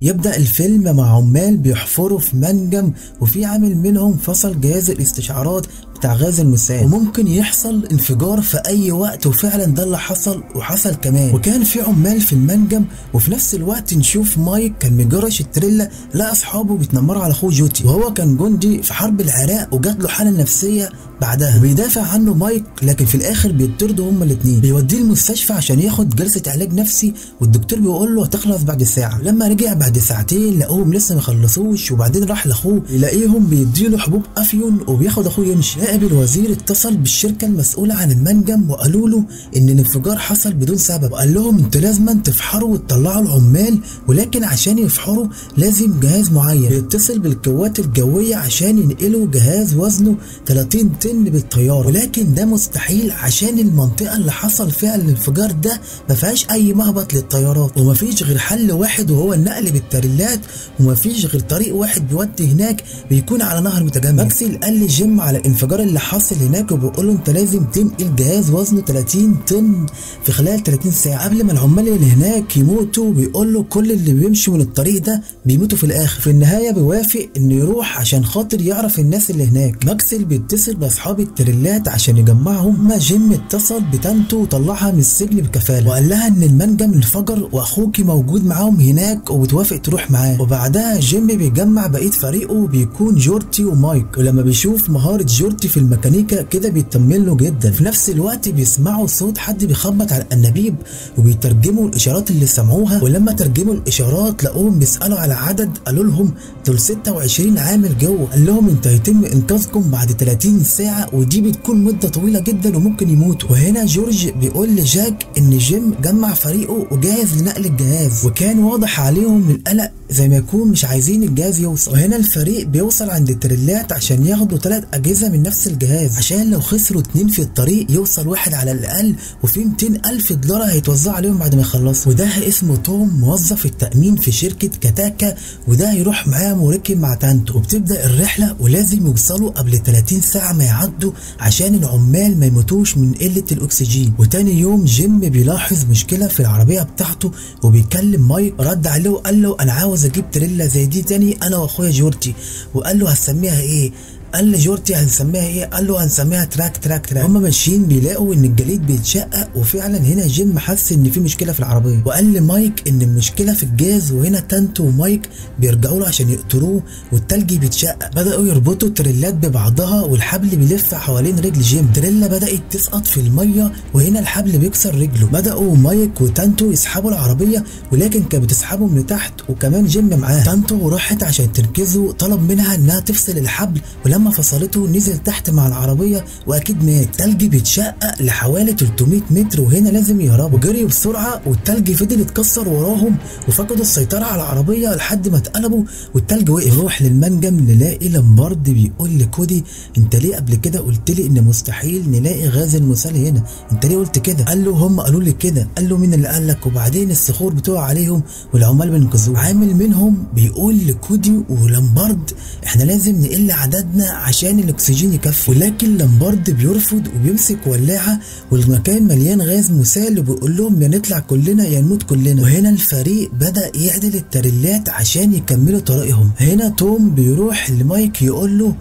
يبدأ الفيلم مع عمال بيحفروا في منجم، وفي عامل منهم فصل جهاز الاستشعارات بتاع غاز المسال، وممكن يحصل انفجار في اي وقت، وفعلا ده اللي حصل وحصل كمان. وكان في عمال في المنجم، وفي نفس الوقت نشوف مايك كان مجرش التريلا، لقى اصحابه بيتنمروا على اخوه جوتي، وهو كان جندي في حرب العراق وجات له حاله نفسية بعدها، بيدافع عنه مايك لكن في الاخر بيطردوا هما الاثنين. بيوديه المستشفى عشان ياخد جلسه علاج نفسي، والدكتور بيقول له هتخلص بعد ساعة. لما رجع بعد ساعتين لقوهم لسه ما خلصوش، وبعدين راح لاخوه يلاقيهم بيديله حبوب افيون وبياخد اخوه يمشي. نائب الوزير اتصل بالشركة المسؤولة عن المنجم وقالوا له ان الانفجار حصل بدون سبب، وقال لهم انتوا لازم تفحروا وتطلعوا العمال، ولكن عشان يفحروا لازم جهاز معين. بيتصل بالقوات الجوية عشان ينقلوا جهاز وزنه 30 طن بالطيارة، ولكن ده مستحيل عشان المنطقة اللي حصل فيها الانفجار ده ما فيهاش اي مهبط للطيارات، ومفيش غير حل واحد وهو النقل بالتريلات، ومفيش غير طريق واحد بيودي هناك بيكون على نهر متجمد. ماكسيل قال لجيم على الانفجار اللي حصل هناك، وبيقول له انت لازم تنقل جهاز وزنه 30 طن في خلال 30 ساعة قبل ما العمال اللي هناك يموتوا. بيقول له كل اللي بيمشوا من الطريق ده بيموتوا في الاخر. في النهاية بيوافق انه يروح عشان خاطر يعرف الناس اللي هناك. ماكسيل بيتصل باصحاب التريلات عشان يجمعهم. ما جيم اتصل بتانتو وطلعها من السجن بكفاله، وقال لها ان المنجم انفجر واخوكي موجود معاهم هناك وبتوافق تروح معاه. وبعدها جيم بيجمع بقية فريقه، بيكون جورتي ومايك، ولما بيشوف مهارة جورتي في الميكانيكا كده بيطمن له جدا. في نفس الوقت بيسمعوا صوت حد بيخبط على الانابيب وبيترجموا الاشارات اللي سمعوها، ولما ترجموا الاشارات لقوهم بيسالوا على عدد، قالوا لهم دول 26 عامل جوه. قال لهم انت هيتم انقاذكم بعد 30 ساعة، ودي بتكون مده طويلة جدا وممكن يموتوا. وهنا جورج بيقول لجاك ان جيم جمع فريقه وجاهز لنقل الجهاز، وكان واضح عليهم القلق زي ما يكون مش عايزين الجهاز يوصل. وهنا الفريق بيوصل عند التريلات عشان ياخدوا 3 اجهزة من نفس الجهاز، عشان لو خسروا 2 في الطريق يوصل واحد على الاقل، وفي 200,000 دولار هيتوزعوا عليهم بعد ما يخلصوا. وده اسمه توم، موظف التامين في شركة كاتاكا، وده هيروح معاهم وركب مع تانتو. وبتبدا الرحلة، ولازم يوصلوا قبل 30 ساعة ما يعدوا عشان العمال ما يموتوش من قلة الاكسجين. وتاني يوم جيم بيلاحظ مشكلة في العربية بتاعته وبيكلم مايك، رد عليه وقال له انا عاوز اجيب تريلا زي دي تاني انا واخويا جورتي، وقال له هتسميها ايه؟ قال لجورتي هنسميها ايه؟ قال له هنسميها truck truck truck. هما ماشيين بيلاقوا ان الجليد بيتشقق، وفعلا هنا جيم حس ان في مشكلة في العربية، وقال لمايك ان المشكلة في الجاز. وهنا تانتو ومايك بيرجعوا له عشان يقتلوه، والتلج بيتشقق. بداوا يربطوا التريلات ببعضها والحبل بيلف حوالين رجل جيم. تريلا بدات تسقط في المية، وهنا الحبل بيكسر رجله. بداوا مايك وتانتو يسحبوا العربية، ولكن كانت بتسحبه من تحت وكمان جيم معاه. تانتو راحت عشان تنقذه، طلب منها انها تفصل الحبل، ولما فصلته نزل تحت مع العربية واكيد مات. التلج بيتشقق لحوالي 300 متر، وهنا لازم يهربوا. جريوا بسرعة والتلج فضل يتكسر وراهم، وفقدوا السيطرة على العربية لحد ما اتقلبوا والتلج وقف. نروح للمنجم نلاقي لامبارد بيقول لكودي انت ليه قبل كده قلت لي ان مستحيل نلاقي غاز المسال هنا؟ انت ليه قلت كده؟ قال له هم قالوا لي كده. قال له مين اللي قال لك؟ وبعدين الصخور بتقع عليهم والعمال بينقذوه. عامل منهم بيقول لكودي ولامبارد احنا لازم نقل عددنا عشان الاكسجين يكفي، ولكن لامبارد بيرفض وبيمسك ولاعه، والمكان مليان غاز مسال، وبيقول لهم يا نطلع كلنا يا نموت كلنا. وهنا الفريق بدا يعدل التريلات عشان يكملوا طريقهم. هنا توم بيروح لمايك يقول له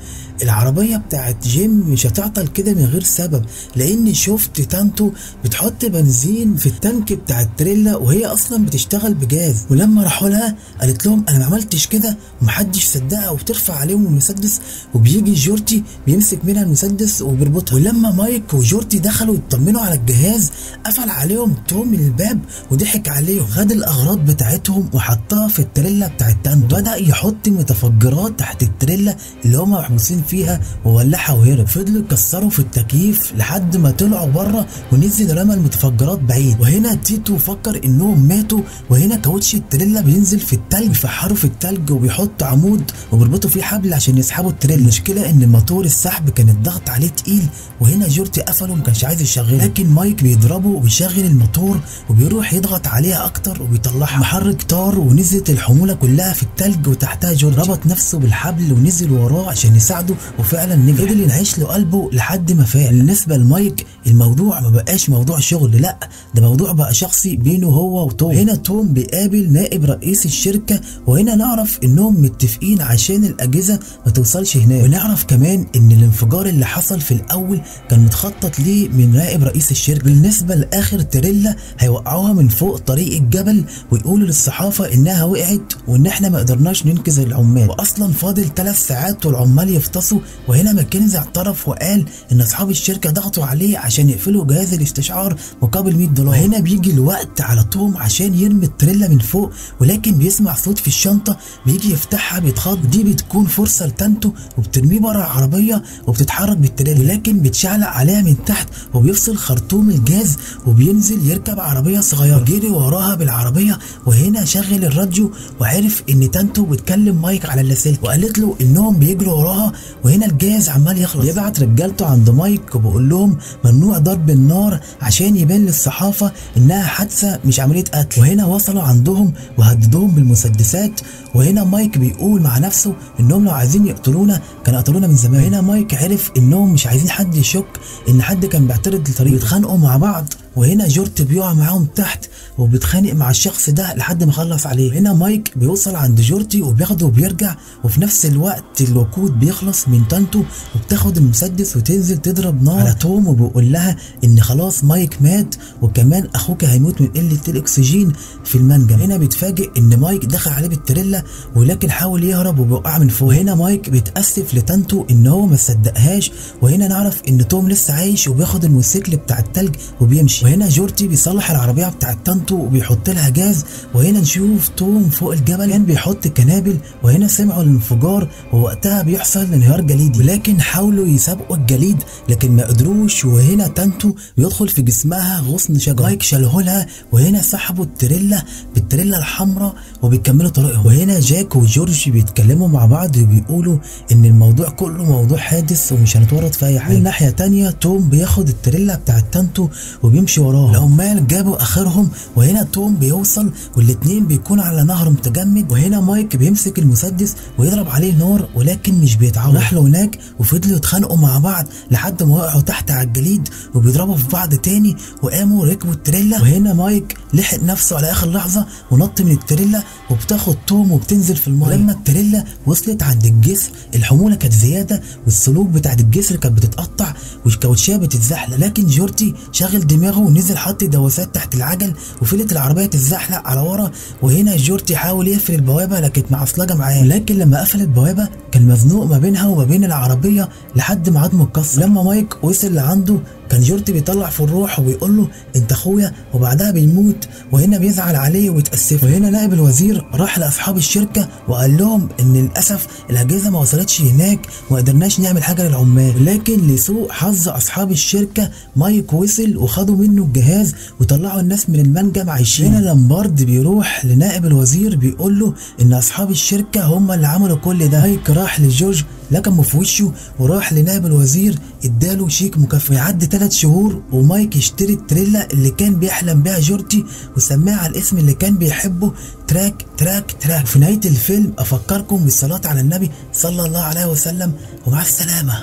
العربية بتاعت جيم مش هتعطل كده من غير سبب، لان شفت تانتو بتحط بنزين في التانك بتاع التريلا وهي اصلا بتشتغل بجاز. ولما راحوا لها قالت لهم انا ما عملتش كده، ومحدش صدقها، وبترفع عليهم المسدس، وبيجي جورتي بيمسك منها المسدس وبيربطها. ولما مايك وجورتي دخلوا يطمنوا على الجهاز قفل عليهم توم الباب وضحك عليهم، خد الاغراض بتاعتهم وحطها في التريلا بتاعت تانتو، بدا يحط متفجرات تحت التريلا اللي هم محبوسين فيها وولعها وهرب. فضلوا يكسروا في التكييف لحد ما طلعوا بره، ونزل رمى المتفجرات بعيد. وهنا تيتو فكر انهم ماتوا، وهنا كاوتش التريلا بينزل في التلج، بيفحروا في التلج وبيحط عمود وبيربطوا فيه حبل عشان يسحبوا التريلا. المشكلة المشكلة ان موتور السحب كان الضغط عليه تقيل، وهنا جورتي قفله وما كانش عايز يشغله، لكن مايك بيضربه وبيشغل الموتور وبيروح يضغط عليها اكتر وبيطلعها. محرك طار ونزلت الحمولة كلها في التلج وتحتها جورتي. ربط نفسه بالحبل ونزل وراه عشان يساعده، وفعلا نجح. فضل ينعش له قلبه لحد ما فاق. بالنسبة لمايك الموضوع ما بقاش موضوع شغل، لا ده موضوع بقى شخصي بينه هو وتوم. هنا توم بيقابل نائب رئيس الشركة، وهنا نعرف انهم متفقين عشان الاجهزة ما توصلش هناك، ونعرف كمان ان الانفجار اللي حصل في الاول كان متخطط ليه من نائب رئيس الشركة. بالنسبة لاخر تريلا هيوقعوها من فوق طريق الجبل ويقولوا للصحافة انها وقعت وان احنا ما قدرناش ننقذ العمال، واصلا فاضل 3 ساعات والعمال يفتصوا. وهنا ماكنزي اعترف وقال ان اصحاب الشركة ضغطوا عليه عشان يقفلوا جهاز الاستشعار مقابل $100. هنا بيجي الوقت على توم عشان يرمي التريلا من فوق، ولكن بيسمع صوت في الشنطة، بيجي يفتحها بيتخض. دي بتكون فرصة لتانتو وبترميه بره العربية وبتتحرك بالتريلا، ولكن بتشعلق عليها من تحت وبيفصل خرطوم الجاز وبينزل يركب عربية صغيرة، جري وراها بالعربية. وهنا شغل الراديو وعرف ان تانتو بتكلم مايك على اللاسلكي وقالت له انهم بيجروا وراها، وهنا الجاز عمال يخلص. يبعت رجالته عند مايك وبيقول لهم ممنوع ضرب النار عشان يبان للصحافة انها حادثه مش عملية قتل. وهنا وصلوا عندهم وهددوهم بالمسدسات، وهنا مايك بيقول مع نفسه انهم لو عايزين يقتلونا كانوا قتلونا من زمان. هنا مايك عرف انهم مش عايزين حد يشك ان حد كان بيعترض لطريقه، بيتخانقوا مع بعض. وهنا جورتي بيقع معاهم تحت وبيتخانق مع الشخص ده لحد ما خلص عليه. هنا مايك بيوصل عند جورتي وبياخده وبيرجع، وفي نفس الوقت الوقود بيخلص من تانتو وبتاخد المسدس وتنزل تضرب نار على توم، وبيقول لها ان خلاص مايك مات وكمان اخوك هيموت من قلة الاكسجين في المنجم. هنا بيتفاجئ ان مايك دخل عليه بالتريلا، ولكن حاول يهرب وبيوقع من فوق. هنا مايك بيتاسف لتانتو ان هو ما صدقهاش، وهنا نعرف ان توم لسه عايش وبياخد الموتوسيكل بتاع التلج وبيمشي. وهنا جورتي بيصلح العربية بتاعت تانتو وبيحط لها جاز، وهنا نشوف توم فوق الجبل كان بيحط كنابل، وهنا سمعوا الانفجار ووقتها بيحصل انهيار جليدي، ولكن حاولوا يسابقوا الجليد لكن ما قدروش. وهنا تانتو بيدخل في جسمها غصن شجرة، مايك شالهولها، وهنا سحبوا التريلا بالتريلا الحمراء وبيكملوا طريقهم. وهنا جاك وجورج بيتكلموا مع بعض وبيقولوا ان الموضوع كله موضوع حادث ومش هنتورط في اي حاجة. من ناحية تانية توم بياخد التريلا بتاعت تانتو وبيمشي وراه. العمال جابوا اخرهم، وهنا توم بيوصل والاتنين بيكون على نهر متجمد، وهنا مايك بيمسك المسدس ويضرب عليه نار ولكن مش بيتعور. راح له هناك وفضلوا يتخانقوا مع بعض لحد ما وقعوا تحت على الجليد وبيضربوا في بعض تاني، وقاموا ركبوا التريلا. وهنا مايك لحق نفسه على اخر لحظة ونط من التريلا وبتاخد توم وبتنزل في المايه. لما التريلا وصلت عند الجسر الحمولة كانت زيادة والسلوك بتاعت الجسر كانت بتتقطع والكاوتشيه بتتزحلق، لكن جورتي شغل دماغه ونزل حط دواسات تحت العجل وفلت العربية تتزحلق على ورا. وهنا جورتي حاول يقفل البوابة لكن معصلجه معاه، لكن لما قفل البوابة كان مزنوق ما بينها وما بين العربية لحد ما عظمه اتكسر. لما مايك وصل لعنده كان جورتي بيطلع في الروح وبيقول له انت اخويا، وبعدها بيموت. وهنا بيزعل عليه ويتاسف. وهنا نائب الوزير راح لاصحاب الشركة وقال لهم ان للاسف الاجهزة ما وصلتش هناك وما قدرناش نعمل حاجة للعمال، لكن لسوء حظ اصحاب الشركة مايك وصل وخدوا منه الجهاز وطلعوا الناس من المنجم عايشين. هنا لامبارد بيروح لنائب الوزير بيقول له ان اصحاب الشركة هم اللي عملوا كل ده. مايك راح لجورج لكمه في وشه وراح لنائب الوزير اداله شيك مكافأة. يعدي 3 شهور ومايك يشتري التريلا اللي كان بيحلم بيها جورتي وسماها على الاسم اللي كان بيحبه تراك تراك تراك. في نهاية الفيلم افكركم بالصلاة على النبي صلى الله عليه وسلم، ومع السلامة.